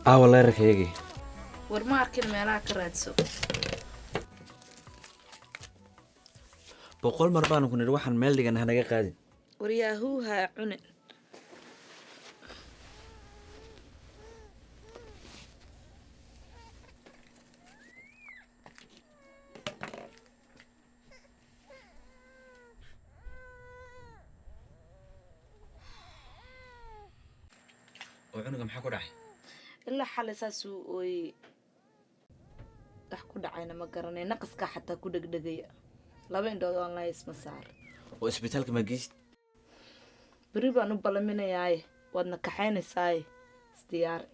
Aawa leerarkaygii? War ma arkin, meelaha ka raadso. 100 mar baanu ku nidhi waxaan meel dhigan hanaga qaadin. Waryahuuha cunin. Oo cunuga maxaa ku dhacay? Ilaa xalay saasuu ooyey, wax ku dhacayna ma garanay. Naqaskaa xataa ku dhegdhegaya, laba indhood online isma saar. Oo isbitaalka ma geysid? Beri baan u ballaminayaaye, waadna kaxaynaysaaye, isdiyaari.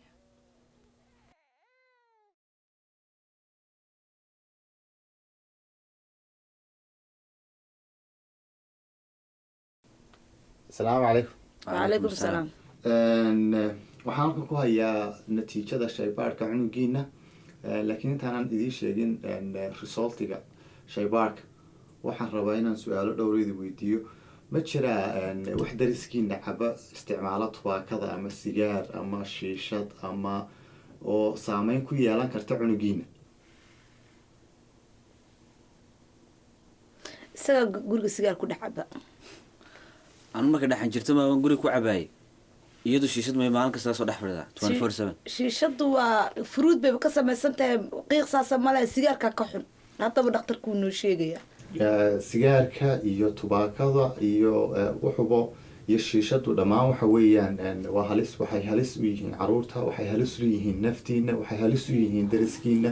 Asalaamu calaykum. Wacalaykum salaam. Waxaan halkan ku hayaa natiijada shaybaarhka cunugiina, laakiin intaanan idiin sheegin resultiga shaybaarhka, waxaan rabaa inaan su-aalo dhowreyda weydiiyo. Ma jiraa wax dariskiina caba, isticmaalo tubaakada ama sigaar ama shiishad ama oo saameyn ku yeelan karta cunugiina? Isagaa guriga sigaar ku dhex caba. Anu marka dhexan jirto maaban guriga ku cabaayay, iyadu shiishad may maalin kasta soo dhex fadhidaa 24/7. Shiishadu waa furuud bayba ka samaysan tahay, qiiq saasa male. Sigaarkaa ka xun, haddaba dhakhtarkuu noo sheegaya. Sigaarka iyo tubaakada iyo wuxuba iyo shiishadu dhammaan waxa weeyaan waa halis. Waxay halis u yihiin caruurta, waxay halis u yihiin naftiina, waxay halis u yihiin dariskiina.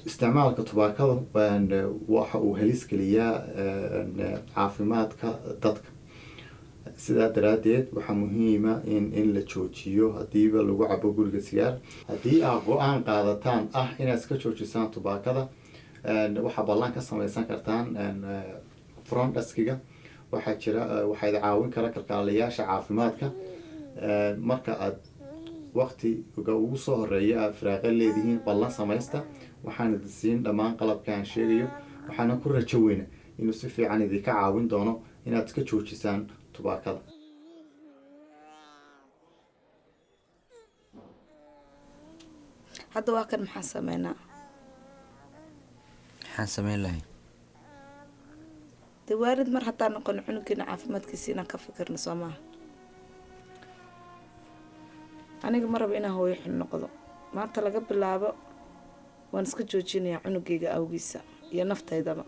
Isticmaalka tubaakada waxa uu halis geliyaa caafimaadka dadka. Sidaa daraaddeed waxaa muhiima in la joojiyo hadiiba lagu cabo guriga sigaar. Haddii aad go-aan qaadataan ah inaad iska joojisaan tubaakada, waxaa ballan ka samaysan kartaan front deskiga. Waxaa jira waxaa idi caawin kara kalkaaliyaasha caafimaadka. Marka aad waqtiga ugu soo horeeya aad firaaqo leedihiin, ballan samaysta. Waxaan idin siin dhammaan qalabka aan sheegayo, waxaana ku rajo weyna inuu si fiican idinka caawin doono inaad iska joojisaan tubaakada. Hadda waa kan, maxaan sameynaa? Maxaan samayn lahayn? Dee waalid mar haddaan noqono, cunugeena caafimaadkiisa inaan ka fikirno soo maaha? Aniga ma rabo inaan hooyo xun noqdo. Maanta laga bilaabo waan iska joojinayaa, cunugayga awgiisa iyo naftaydaba.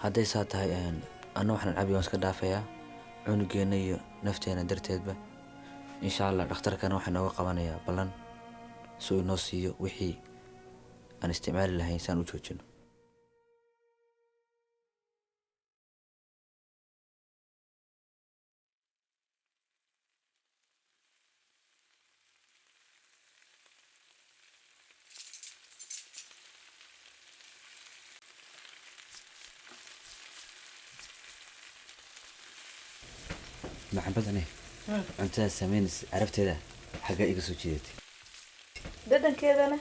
Hadday saa tahay, anna waxaan cabi waan iska dhaafayaa, cunugeenna iyo nafteena darteedba, insha Allah. Dhakhtarkana waxaa nooga qabanayaa ballan si uu inoo siiyo wixii aan isticmaali lahayn saan u joojino. Maxabadane, cuntada sameynaysa carabteeda xaggaa iga soo jiidatay. Dhadhankeedana?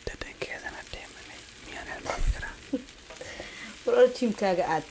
Dhadhankeedana dheemanay, miyaan hilmaami karaa? War gymkaaga aad.